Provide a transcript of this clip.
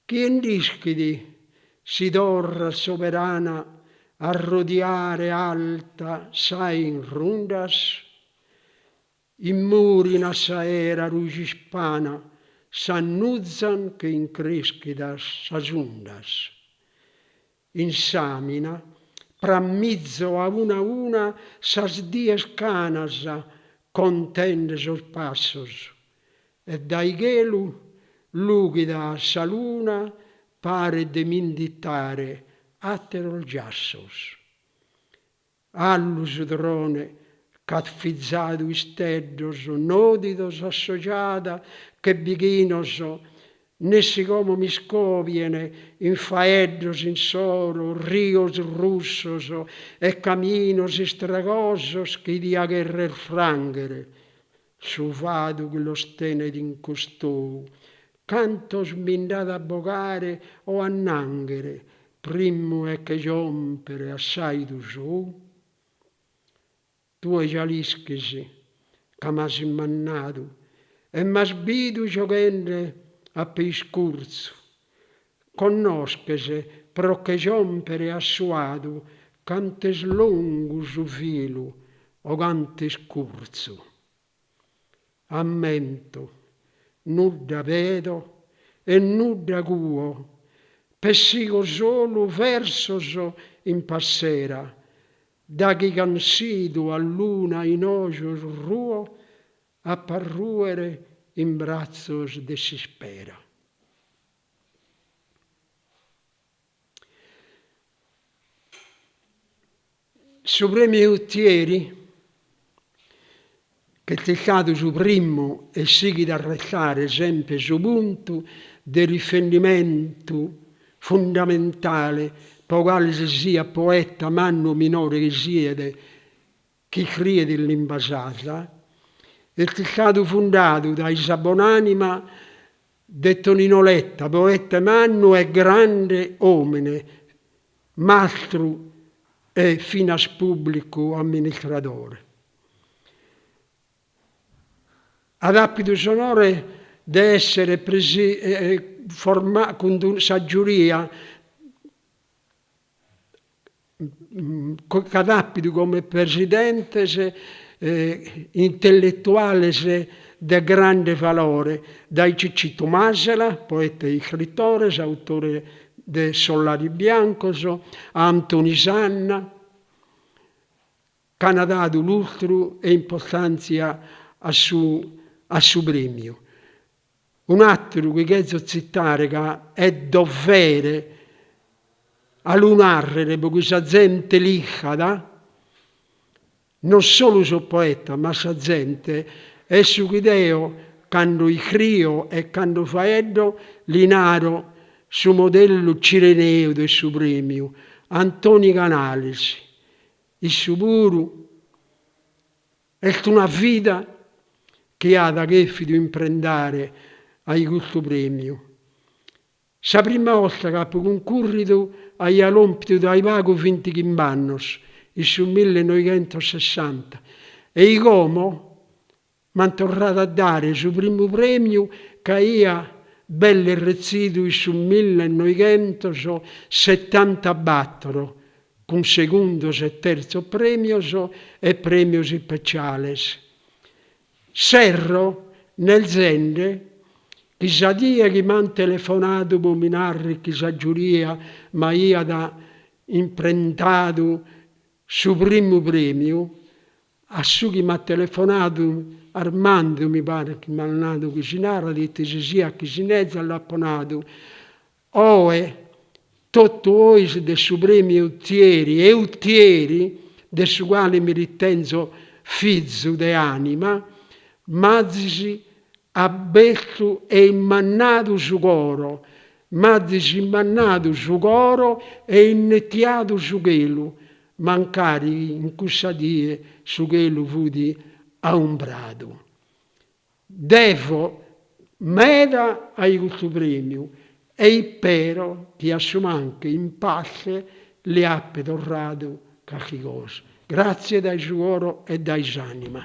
Chie nd'ischit si torrat soberana a rodiare alta s'ae in rundas? Immùrinat s'aera rujispana, s'annuzan che incrèschidas sas undas. In s'àmina prammizo a una a una sas dies canas contende sos passos e dae chelu lùghida sa luna paret de m'inditare àteros giassos. Allu su trone ch'at fizadu isteddos nodidos a s'ojada che bighinos, nessi como m'iscobien in faeddos insoro rios russos e caminos istragosos chi dia cherrer frangher su fadu chi los tenet in costou, cantos mi nd'at a bogare o annanghere primu 'e che giòmpere a s'àidu sou? Tue già l'ischis ca m'as immannadu e m'as bidu gioghende a pê iscurtzu, connosches pro che giòmpere a su 'adu cant'est longu su filu o cant'est curtzu. Ammento, nudda pedo e nudda cuo, pessigo solu versos in passera, daghi cansidu a luna in ojos ruo, ap'a rùere in bratzos de s'ispera. Su Prèmiu Utieri, ch'est istadu su primu e sighit a restare semper su puntu de riferimentu fundamentale pro cale si siat poeta mannu o minore chi siet chi iscriet in limba sarda, est istadu fundadu dae sa bonànima de Tonino Letta, poete mannu e grande òmine, mastru e finas pùblicu amministradore. At àpidu s'onore de èssere cun sa giuria ch'at àpidu come presidentes intelletuales de grande valore, dae Cicitu Masala, poeta e iscritore, s'autore de Sos Laris Biancos, a Antoni Sanna, ch'an dadu lustru e importàntzia a su a su prèmiu. Un'àteru chi cherzo tzitare ca est dovere a lu nàrrere pro chi sa zente l'iscat, non solu sos poetas ma sa zente, est su chi deo cando iscrio e cando faeddo li naro su modellu cireneu de su prèmiu, Antoni Canalis, Issu puru est una vida chi at chèfidu imprentare a-i custu prèmiu. Sa prima 'orta chi apo cuncùrridu aia lòmpidu dae pagu bintichimb'annos, in su millenoighentossessanta, e-i como M'ant torradu a dare su primu prèmiu ch'aia belle retzidu in su millenoighentosetantabator, cun segundos e tertzos prèmios e prèmios ispeciales. Serro nerzende chi sa die chi m'ant telefonadu pro mi narrer chi sa giuria m'aiat imprentadu su primu prèmiu, A su chi m'at telefonadu, Armando mi paret chi m'at nadu chi si narat, ite si siat chi si nezat, l'apo nadu, Oe totu 'ois de su Premiu Utieri e Utieri, de su cale mi ritenzo fizu de anima, m'azis abertu e immannadu su coro, m'azis immannadu su coro e innetiadu su chelu, Mancari in cussa die su chelu fut aumbradu. Devo meda a-i custu prèmiu e ispero chi a su mancu in parte li ape torradu carchi cosa. Gràtzie dae su coro e dae s'ànima.